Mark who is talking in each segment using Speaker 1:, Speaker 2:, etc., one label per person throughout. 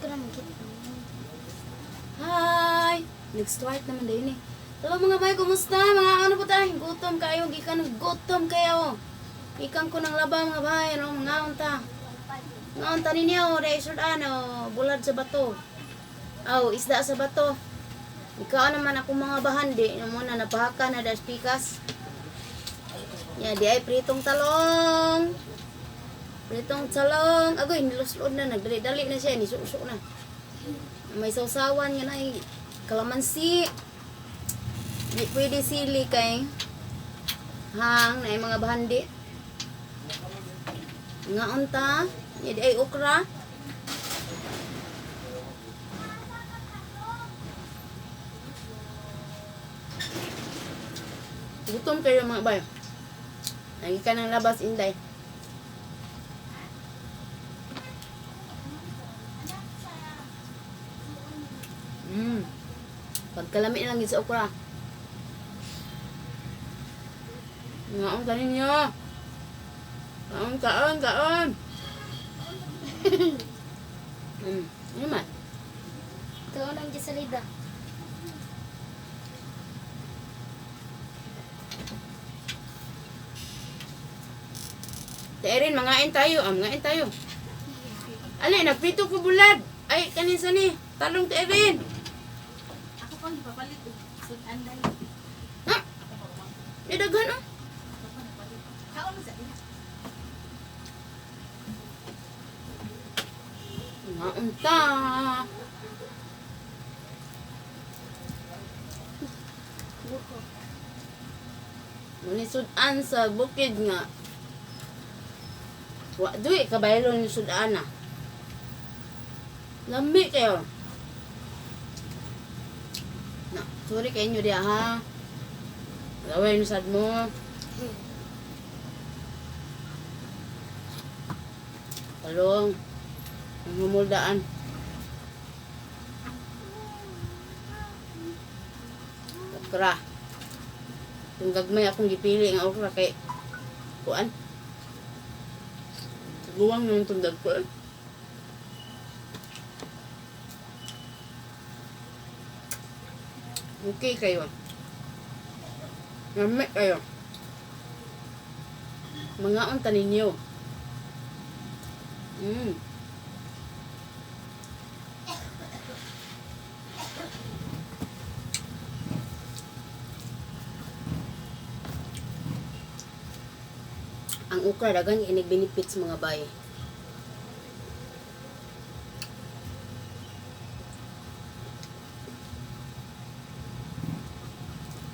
Speaker 1: Ko na makita.
Speaker 2: Hi! Nag-start naman din eh. Hello mga bay, kumusta? Mga ano po tayo? Gutom kayo, gikan ng gutom kayo. Ikan ko ng laba mga bay, ano, mga unta. Mga unta ninyo, dahil sure ano, bulad sa bato. Aw, isda sa bato. Ikaw naman ako mga bahandi, ano mo na napahaka na das pikas. Ya, di ay pritong talong. Pritong talong. Agoy, niluslood na, nagdali-dali na siya, nisusok na. May sausawan nga na ay kalamansi. Di pwede sili kay hang na ay mga bahandi. Nga unta, ya di ay okra. Gutom kayo mga bayo. Lagi ka ng labas, Inday. Pagkalami na lang yun sa okra. Ngaon ka ninyo. Kaon, kaon, kaon. Ano man?
Speaker 1: Ikaw lang dyan sa lida.
Speaker 2: Erin, mangain tayo. Ah, mangain tayo. Alay, nagpito ko bulad. Ay, kanin ni. Talong te Erin.
Speaker 3: Ako pang ipapalit og sudan dai.
Speaker 2: Ha? Nidaghan oh.
Speaker 3: Kaon sa diha.
Speaker 2: Ngaon ta.
Speaker 1: Buko.
Speaker 2: Munisudan sa bukid nga. Wa duy kabaylo ni sudan na. Lami kayo. Na, sorry kay inyo diha ha. Laway ni sad mo. Talong. Ang humuldaan. Okra. Kung gagmay akong gipili nga okra kay kuan. Guwang naman itong dag ko eh. Okay kayo. Lami kayo. Mga unta ninyo. Ang okra dagan inig benefits mga bay.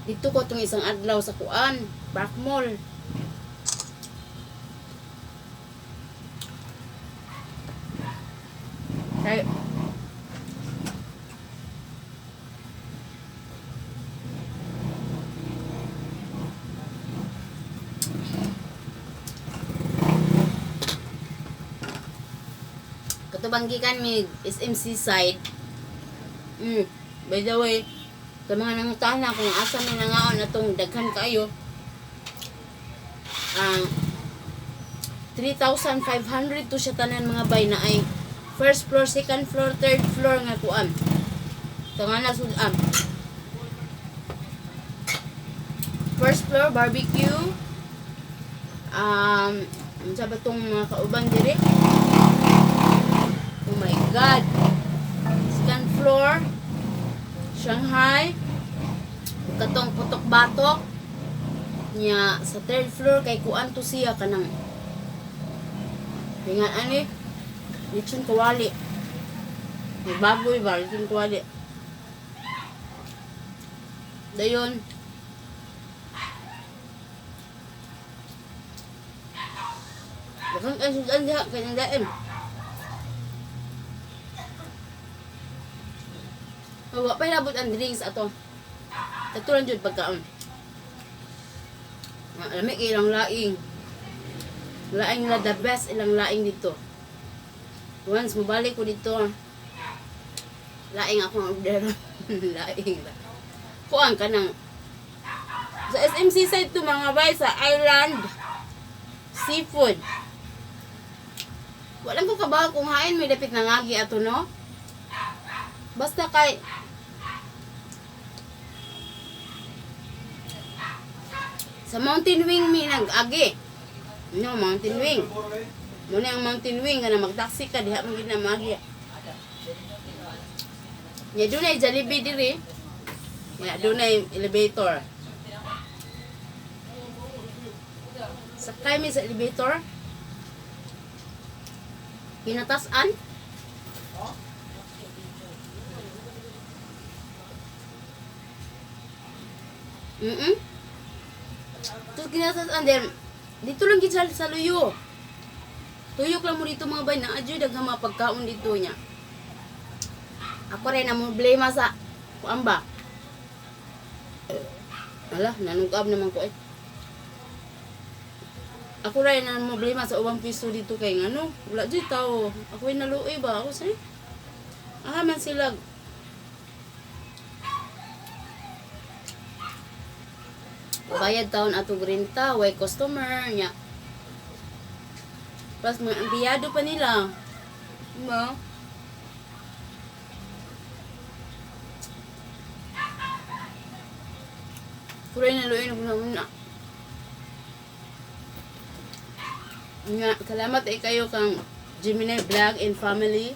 Speaker 2: Dito ko itong isang adlaw sa kuan, Park Mall. Kay Katubang gikan mi SMC side. By the way, sa mga nangutana kung asa mi nangaon atong daghan kaayo. Ang 3,500 to siya tanan mga bay na ay first floor, second floor, third floor nga kuan. Tangana sudan. First floor barbecue. Unsa ba tong mga kauban diri? Oh my God. Second floor, Shanghai. Katong putok batok. Nya sa third floor kay kuan to siya kanang Tingan ani lechon kawali. May baboy ba lechon kawali. Dayon. Daghang kay sudan diha kay nang daem. Oh, wa pa nabot ang drinks ato. Katulan jud pagkaon. Ah, lami kay ilang laing. Laing la the best ilang laing dito. Once mobalik ko dito, laing ako ang order. Laing ba. Kuan ka nang sa SMC side to mga bay sa Island Seafood. Walang ko kabaw kung hain may dapit na ngagi ato no. Basta kay sa Mountain Wing mi nag-agi. No, Mountain Wing. Muna ang Mountain Wing kana magtaxi ka diha man gid na maagi. Nya dunay Jollibee diri. Nya dunay elevator. Sakay mi sa elevator. Pinatasan. Tapos kinatasan din, dito lang gid sa luyo. Tuyok lang mo dito mga bay, naadyoy daghang mga pagkaon dito niya. Ako rin ang problema sa kuan ba. Ala, nanungkab naman ko eh. Ako rin ang problema sa ubang piso dito kay ngano, wala jud tao. Ako ay naluoy ba ako sa. Aha man sila. Bayad taon atong renta, way customer nya. Plus mga empleyado pa nila. Diba? Kuray na luoy na na. Nga, salamat ay kayo kang Gemini Vlog and Family.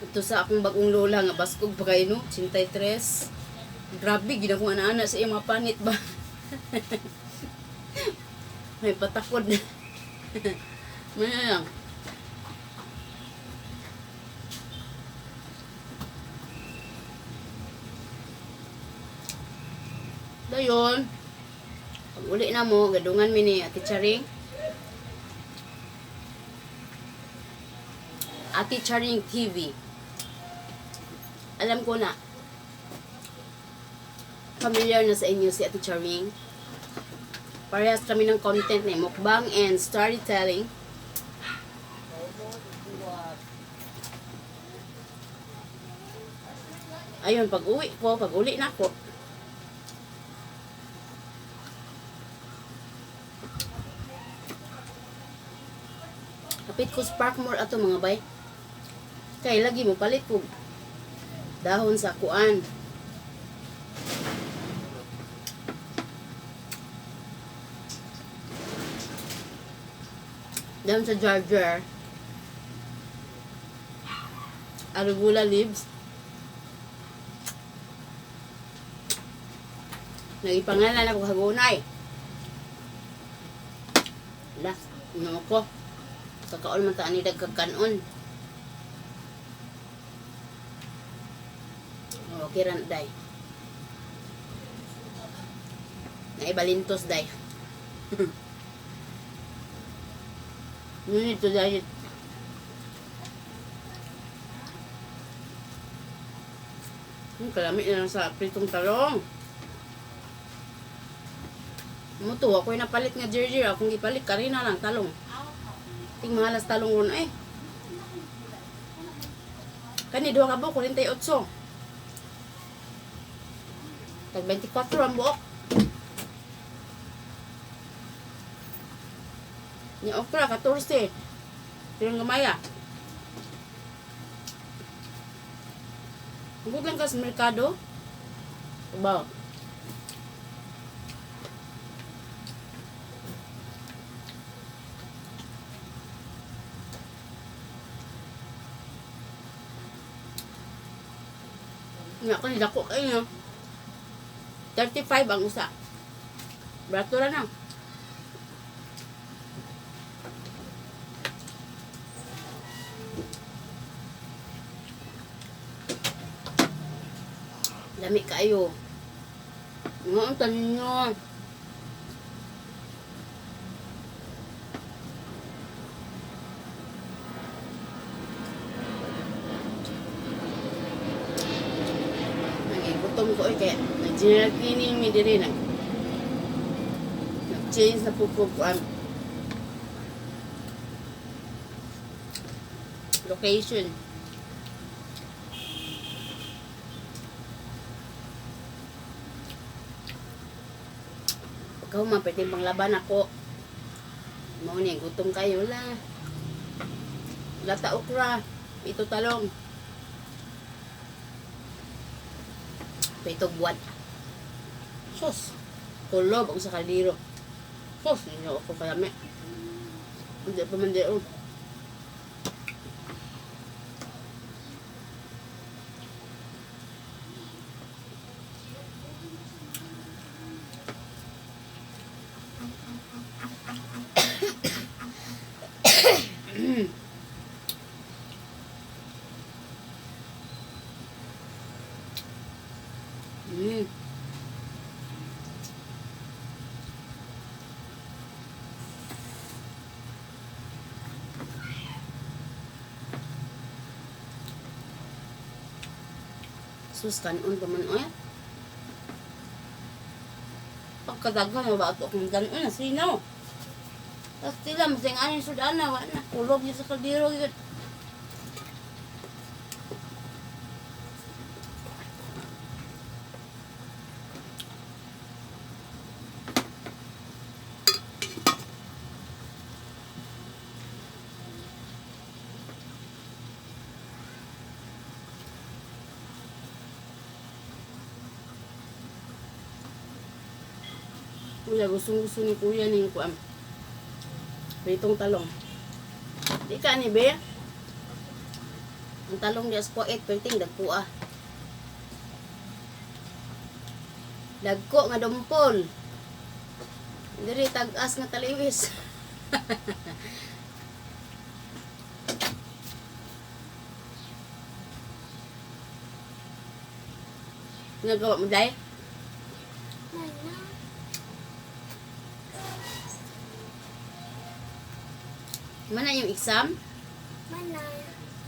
Speaker 2: Ito sa akong bagong lola nga baskog pa kayo no, 83. Grabe, gid akong ana-ana sa iyong mga panit ba. May patakod. May lang. Dayon. Pag uli na mo, gadungan mi ni Ate Charing. Ate Charing TV. Alam ko na, familiar na sa inyo si Ate Charing. Parehas kami ng content na mukbang and storytelling. Ayun, pag uwi ko, pag uli na ako, kapit ko spark more ato mga bay. Kay lagi mo palit ko dahon sa kuan. Dahon sa jar jar. Arugula leaves. Nagipangalan ako hagunay. Ala, ano ko. Kakaon man ta ani dagkakanon. Okay ra na day. Naibalintos day. You need to diet. Kalami na lang sa pritong talong. Muto, ako'y napalit nga jerjer. Akong gipalit, karina lang, talong. Ting mahalas talong ron eh. Kani, duha ka buok, 48. Tag 24 ang buok. Ni okra, 14. Pero gamaya. Huwag lang ka sa merkado. Ba? Nga ko dako kayo. 35 ang usa. Barato ra na. Lami kayo. Nga ang tanin nyo. Nagigutom ko eh, kaya nag-general cleaning mi diri nag nag-change na po ko kuan location. Pagka human, pwede pang laban ako. Mao ni, gutom kayo la. Lata okra, ito talong. Pitog buwan. Sus, kulob ang sa kaldero. Sus, ninyo ako kalami. Hindi pa man di oh. Sus, kanon pa man oy. Pagkadaghan na ba ato akong kanon na sinaw. Tapos sila, masing anin sudana, wa na, kulog niya sa kaldero. Yun. Kuya, gustong gusto ni kuya ning kuam. Pritong talong. Di ka ni be. Ang talong di as kuwait, perting dagko ah. Dagko nga dumpol. Diri tag-as nga taliwis. Nagawa mo dai?
Speaker 1: Mana?
Speaker 2: Mana yung exam?
Speaker 1: Mana?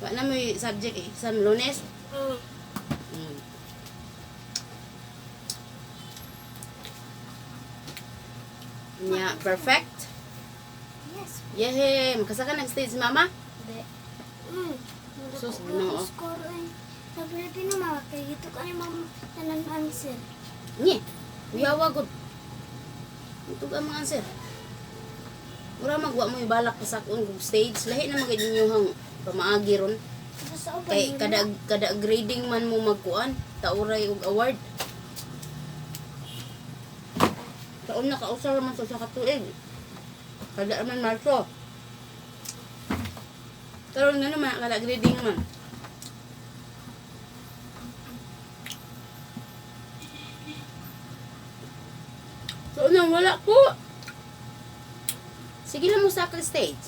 Speaker 2: Wala mo yung subject exam Lunes.
Speaker 1: Oh.
Speaker 2: Nya, perfect.
Speaker 1: Yes.
Speaker 2: Yehey, makasaka nag-stage mama.
Speaker 1: Be.
Speaker 2: Sus,
Speaker 1: Sus,
Speaker 2: Ginoo.
Speaker 1: Score ay. Sa Pilipino mama, kay ito ka ni mama tanan answer.
Speaker 2: Nye, uyawa gud. Ito ka mga answer. Mura magwa mo ibalak pasakon kog stage. Lahi na magid ninyo hang pamaagi ron.
Speaker 1: Basta uban.
Speaker 2: Kay kada kada grading man mo magkuan, tauray og award. Taon na kausar man sa usa ka tuig. Kada man Marso. Karon nga naman kada grading man. So nang wala ko. Sige lang mo sa akin stage.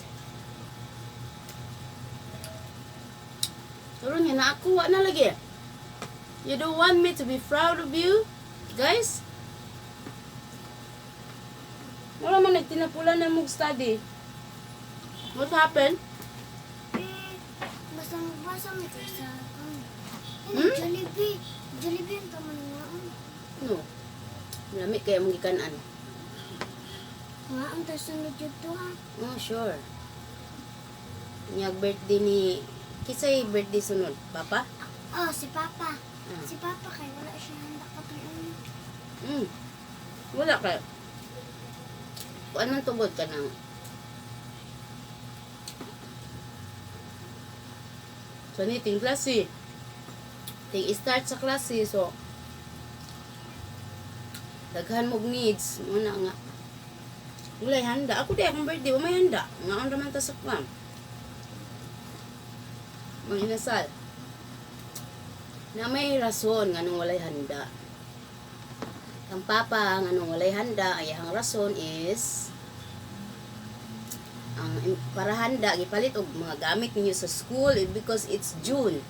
Speaker 2: Karon nga na ako wa na lagi. You don't want me to be proud of you, guys? Wala man nagtinapulan na mong study. What happened?
Speaker 1: Eh, basta magbasa mo kay sa kan.
Speaker 2: Hmm?
Speaker 1: Jollibee. Jollibee ang tama nga.
Speaker 2: No. Lami kaya mong gikanan.
Speaker 1: Nga ang tasunod dito ha.
Speaker 2: Oh, sure. Niyag birthday ni... Kisay birthday sunod? Papa?
Speaker 1: Oh, si Papa.
Speaker 2: Ah.
Speaker 1: Si Papa kay wala siya handa katong ano.
Speaker 2: Wala ka. Kung anong tugod ka ng... So, ni ting klase. Ting start sa klase, so... Daghan mog needs. Muna nga. Walay handa. Ako di akong birthday. Wa may handa. Nga ang raman ta sa kwan. Mga inasal. Na may rason nga nung walay handa. Ang papa nga nung walay handa ay ang rason is ang para handa gipalit og mga gamit ninyo sa school eh, because it's June.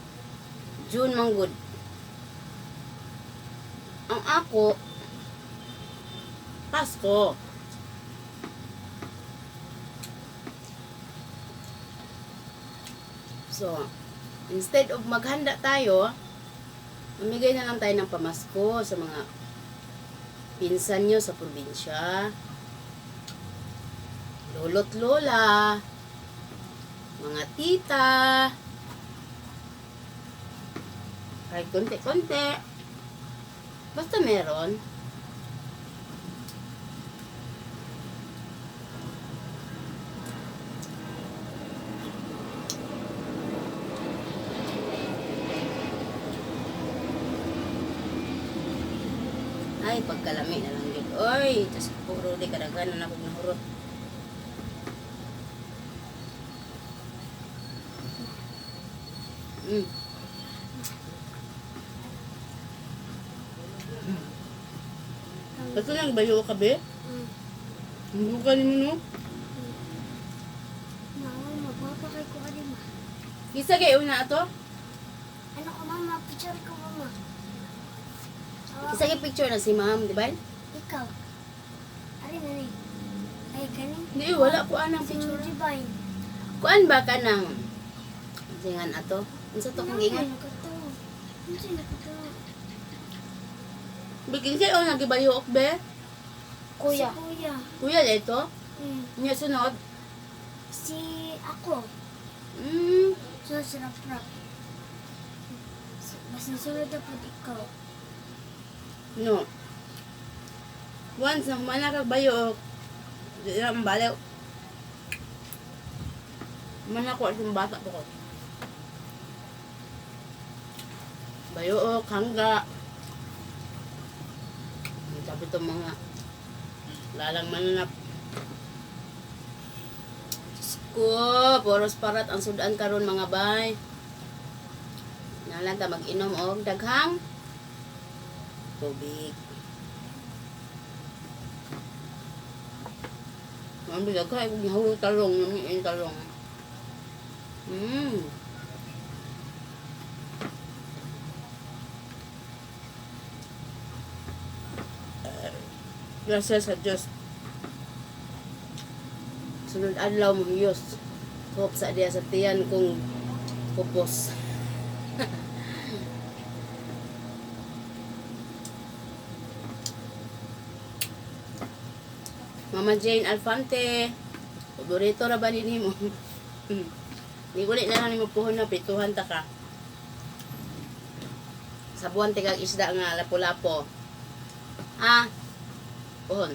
Speaker 2: June man gud. Ang ako Pasko. So, instead of maghanda tayo, mamigay na lang tayo ng pamasko sa mga pinsan nyo sa probinsya, lolo't lola, mga tita, kahit konti-konti. Basta meron. Ay, pagkalami na lang yun. Oy, Diyos ko, puro di kadaghan na akong nahurot. Ito lang bayo ka be?
Speaker 1: Mm.
Speaker 2: Hindi ka mo no?
Speaker 1: Mama, magwapa kay ko rin ma.
Speaker 2: Isa kayo una ato?
Speaker 1: Ano ko mama, picture ko mama.
Speaker 2: Isa kay picture na si ma'am, di ba?
Speaker 1: Ikaw. Ari na ni. Ay, kaning.
Speaker 2: Hindi, wala ko anang
Speaker 1: Si
Speaker 2: picture.
Speaker 1: Divine.
Speaker 2: Kuan ba ka nang singan ato? Unsa to kong ingon?
Speaker 1: Ano ka to? Ano na ka to?
Speaker 2: Bigin kayo nagibayok be?
Speaker 1: Kuya. Si kuya.
Speaker 2: Kuya dito?
Speaker 1: Mm.
Speaker 2: Nya sunod.
Speaker 1: Si ako. So, si Rap Rap. Basta sunod na po ikaw.
Speaker 2: No. Once na humana kag bayok, di na mabaliw. Humana ko at bata po ko. Bayok, hangga. Sabi itong mga lalang mananap. Diyos ko, poros parat ang sudan karon mga bay. Nalang ta mag-inom og daghang tubig. Ang bilag ka, kung nahulog talong, namiin talong. Gracias sa Diyos. Sunod adlaw mo Diyos. Hope sa diya sa tiyan kung kupos. Mama Jane Alfante, paborito ra ba ni mo? Ni uli na lang nimo puhon na prituhan ta ka. Sabuan ti kag isda nga lapo-lapo. Ah, puhon.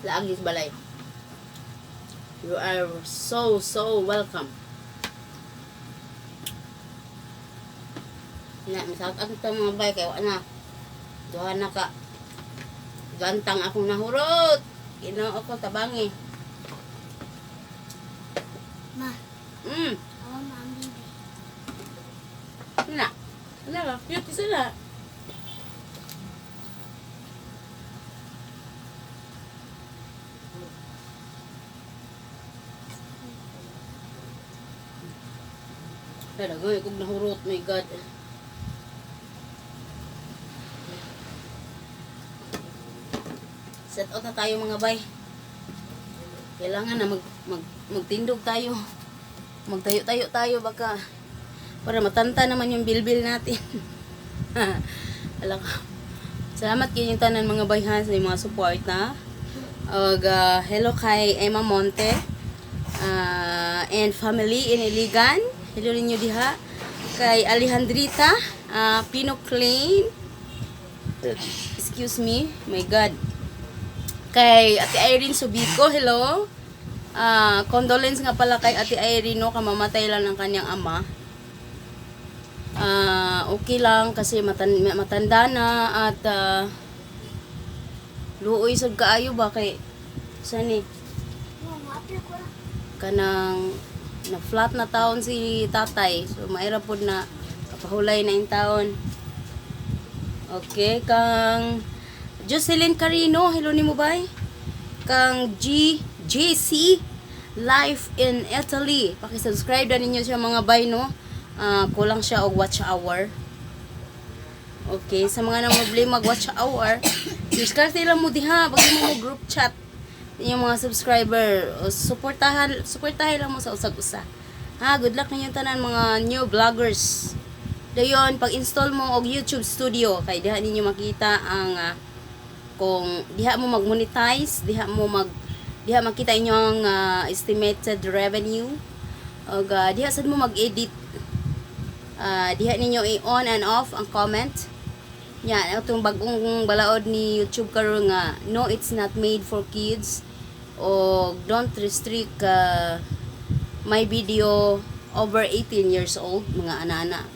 Speaker 2: Laagis balay. You are so so welcome. Na, misakit ang itong mga bay kay wa na. Duha na ka. Gantang akong nahurot. Ginoo ko tabangi.
Speaker 1: Ma, awa ma ang bibi.
Speaker 2: Na. Na ba? Cute isa na. Pero goy kog nahurot, my God. Set out na tayo mga bay. Kailangan na mag, mag magtindog tayo. Magtayo-tayo tayo baka para matanta naman yung bilbil natin. Ala ka. Salamat kayong tanan mga bayhan sa inyong mga support na. Og hello kay Emma Monte and family in Iligan. Hello ninyo diha. Kay Alejandrita Pino Klein. Excuse me, my God. Kay Ate Irene Subico, hello. Condolence nga pala kay Ate Irene no, kamamatay lang ng kanyang ama. Okay lang kasi matanda na at luoy sad kaayo ba kay sani
Speaker 1: Ma, ma-appeal ko na.
Speaker 2: Kanang na flat na taon si tatay, so maira pod na kapahulay na in taon. Okay, kang Jocelyn Carino, hello nimo bay. Kang G JC Life in Italy, paki-subscribe na ninyo siya mga bay no. Kulang siya og watch hour. Okay, sa mga nang problema mag watch hour, diskarte lang mo diha, pag mo mo group chat inyong mga subscriber, o suportahan suportahan lang mo sa usag-usa. Ha, good luck ninyong tanan mga new vloggers. Dayon, pag-install mo og YouTube Studio kay diha ninyo makita ang kung diha mo mag-monetize, diha makita inyong estimated revenue ug diha sad mo mag-edit. Diha ninyo i-on and off ang comment. Yan, itong bagong balaod ni YouTube karon nga no, it's not made for kids o don't restrict my video over 18 years old, mga ana-ana.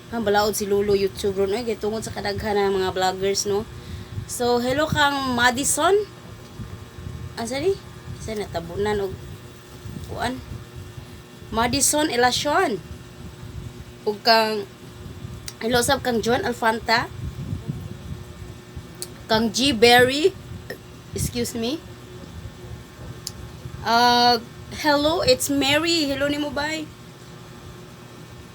Speaker 2: Ang balaod si Lolo YouTube ron ay kay tungod sa kadaghan ng mga vloggers no. So hello kang Madison. Asa ni? Sa natabunan og kuan. Madison Elacion. Ug kang hello sab kang John Alfanta. Kang G Berry. Excuse me. Hello, it's Mary. Hello nimo, bay.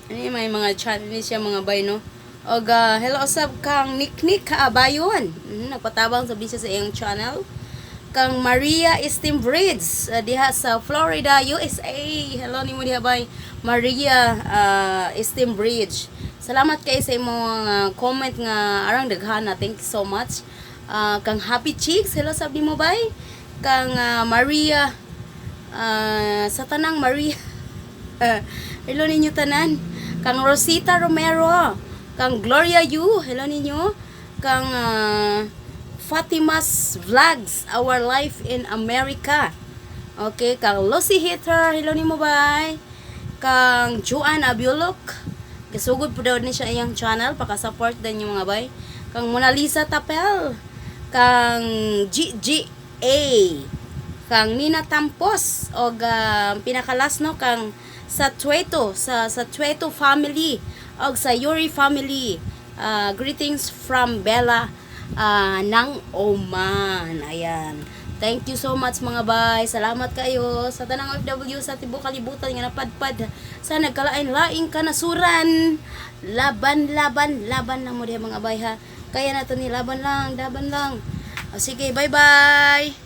Speaker 2: Ano yung may mga channel ni siya, mga bay, no? Og hello sab kang Nick Nick Kaabayon. Nagpatabang sa siya sa iyang channel. Kang Maria Esteem Bridge diha sa Florida, USA. Hello nimo diha, bay. Maria Esteem Bridge. Salamat kay sa imong comment nga arang daghana. Thank you so much. Kang Happy Chicks, hello sab nimo, bay. Kang Maria sa tanang Maria. Hello ninyo tanan. Kang Rosita Romero, kang Gloria Yu, hello ninyo. Kang Fatima's Vlogs, Our Life in America. Okay, kang Lucy Hitter, hello nimo, bay. Kang Joanne Abiolok, kasugod po daw ni siya iyang channel, paka-support din yung mga bay. Kang Mona Lisa Tapel, kang GGA, kang Nina Tampos og pinakalas, no, kang sa Tueto, sa Tueto family og sa Yuri family. Greetings from Bella ng Oman. Ayan. Thank you so much, mga bay. Salamat kayo sa tanang OFW sa tibuok kalibutan nga napadpad sa nagkalain-laing kanasuran. Laban, laban, laban lang mo diha, mga bay, ha. Kaya na to ni, laban lang, laban lang. O, sige, bye-bye.